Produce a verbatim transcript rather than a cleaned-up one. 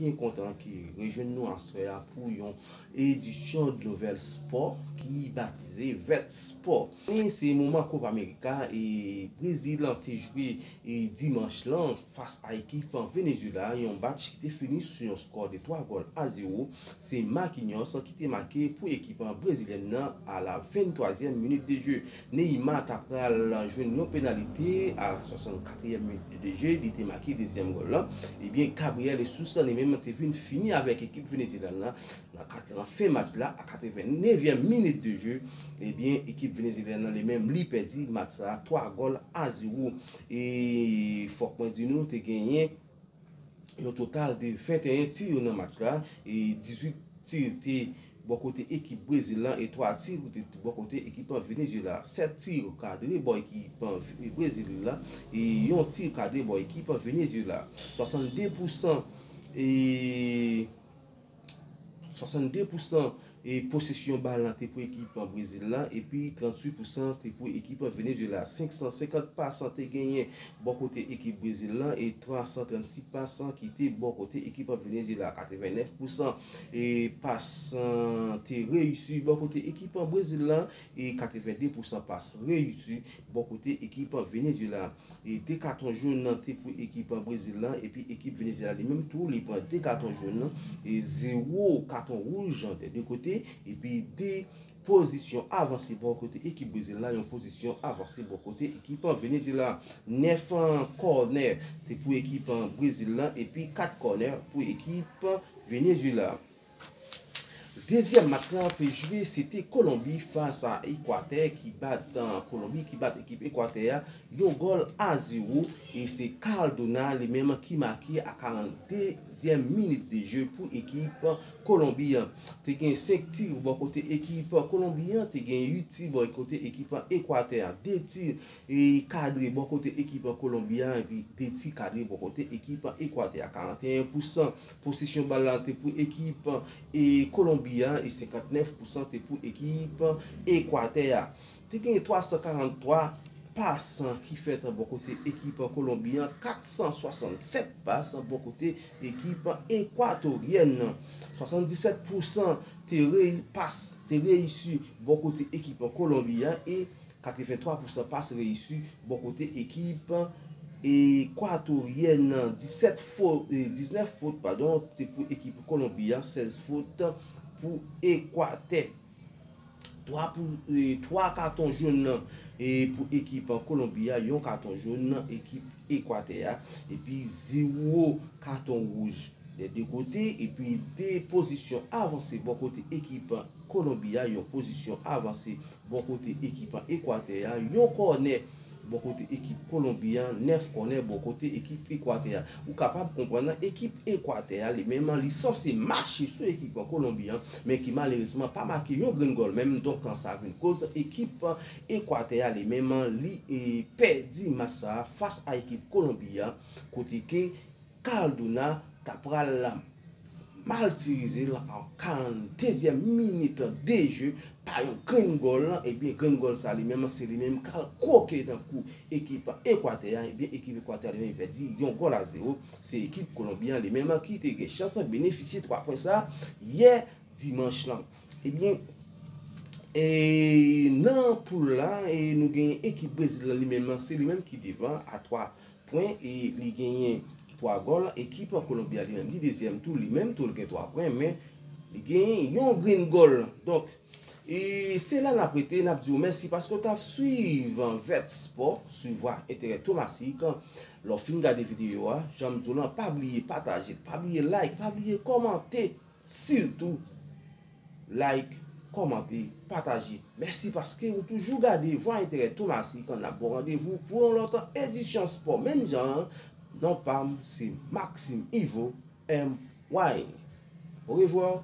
Byen kontan ke rejwenn nou aswè a pou yon edisyon de Nouvèl Spò ki batize Vèt Spò. E se moman Copa America e Brezil te jwe e dimanch lan fas a ekip Venezuela, yon match ki te fini sou yon skò de twa gòl a zewo. Se Marquinhos ki te make pou ekip brezilyèn nan a la venntwazyèm minit de jeu. Neymar ta pral jwenn yon penalite a la swasannkatriyèm minit de jeu, li te make dezyèm gòl lan. Ebyen, Gabriel Jesus li menm te vin fini avèk ekip venezyelyèn lan nan kat-, nan fen match la a katrevennevyèm minit de jeu. Ebyen, ekip venezyelyèn nan li menm li pèdi match la twa gòl a zewo. E fòk mwen di nou, te genyen yon total de venteyen ti nan match la, e dizuit ti te bò kote ekip Brezil lan e twa ti te bò kote ekip Venezuela. Sèt ti kadre bò ekip Brezil la e yon ti kadre bò ekip Venezuela. Swasannde pousan e swasannde pousan e posesyon bal lan te pou ekip Brezil lan, epi tranntuit pousan te pou ekip Venezuela. Senk san senkant pas te genyen bò kote ekip Brezil lan e twa san trannsis pas ki te bò kote ekip Venezuela. Katrevennèf pousan e pas te reyisi bò kote ekip Brezil lan e katrevende pousan pas reyisi bò kote ekip Venezuela. E de katon jòn te pou ekip Brezil lan, epi ekip Venezuela li menm tou, li pran de katon jòn e zewo katon wouj de de kote, epi de pozisyon avanse bò kote ekip Brezil la, yon pozisyon avanse bò kote ekip Venezuela. Nèf kònè te pou ekip Brezil la, epi kat kònè pou ekip Venezuela. Dezyèm match lan te jwe, se te Kolonbi fas a Ekwatè ki bat, Kolonbi ki bat ekip Ekwatè a yon gòl a zewo, e se Cardona li menm ki make a karanndezyèm minit de jeu pou ekip Kolonbi an. Te gen senk ti bò kote ekip Kolonbi an, te gen uit ti bò kote ekip Ekwatè a, de ti e kadre bò kote ekip Kolonbi a, epi de ti kadre bò kote ekip Ekwatè a. Karanteyen pousan posesyon bal la te pou ekip e Kolonbi a, e senkantnèf pousan te pou ekip Ekwatè a. Te gen twa san karanntwa pas ki fèt bò kote ekip Kolonbi a, kat san swasannsèt pas bò kote ekip ekwatoryèn. Swasanndisèt pousan te rey-, pas te reyisi bò kote ekip Kolonbi a, e katreventwa pousan pas reyisi bò kote ekip ekwatoryèn. Disèt fo-, e, diznèf fot, padon, te pou ekip Kolonbi a, sèz fot pou Ekwatè. Twa pou, e, twa katon jòn e pou ekip Kolonbi a, yon katon jòn ekip Ekwatè a, epi zewo katon wouj de de kote, epi de pozisyon avanse bò kote ekip Kolonbi a, yon pozisyon avanse bò kote ekip Ekwatè a, yon kònè bò kote ekip Kolonbi a, nèf kònè bò kote ekip Ekwatè a. Ou kapab konprann ekip Ekwatè a, li menm, li sanse mache sou ekip Kolonbi a, men ki malerezman pa make yon grenn gòl menm. Donk, sa vin koz ekip Ekwatè a, li menm, li, e, pèdi match sa a fas a ekip Kolonbi a, kote ke Cardona ta pral matirize l an karanndezyèm minit de jeu pa yon grenn gòl. Ebyen, grenn gòl sa li menm, se li menm k al kwoke nan kou ekip Ekwatè a. Ebyen, ekip Ekwatè a li menm pèdi yon gòl a zewo. Se ekip Kolonbi a li menm ki te gen chans benefisye twa pwen sa yè dimanch lan. Ebyen, e nan poul la, e nou gen ekip Brezil la li menm, se li menm ki devan a twa pwen, e li genyen twa gòl. Ekip Kolonbi a li menm, li dezyèm tou, li menm tou, li gen twa pwen, men li genyen yon grenn gòl. Donk, e se la n ap rete, n ap di w mèsi paske w t ap swiv Vèt Spò sou Vwa Enterè Tomasik. Lè w fin gade videyo a, jan m di w lan, pa bliye pataje, pa bliye like, pa bliye kòmante, sitou like, kòmante, pataje. Mèsi paske ou toujou gade Vwa Enterè Tomasik. N ap ba w randevou pou yon lòt edisyon spò menm jan an. Non pa m, se Maxime Ivo, M Y. Orevwa.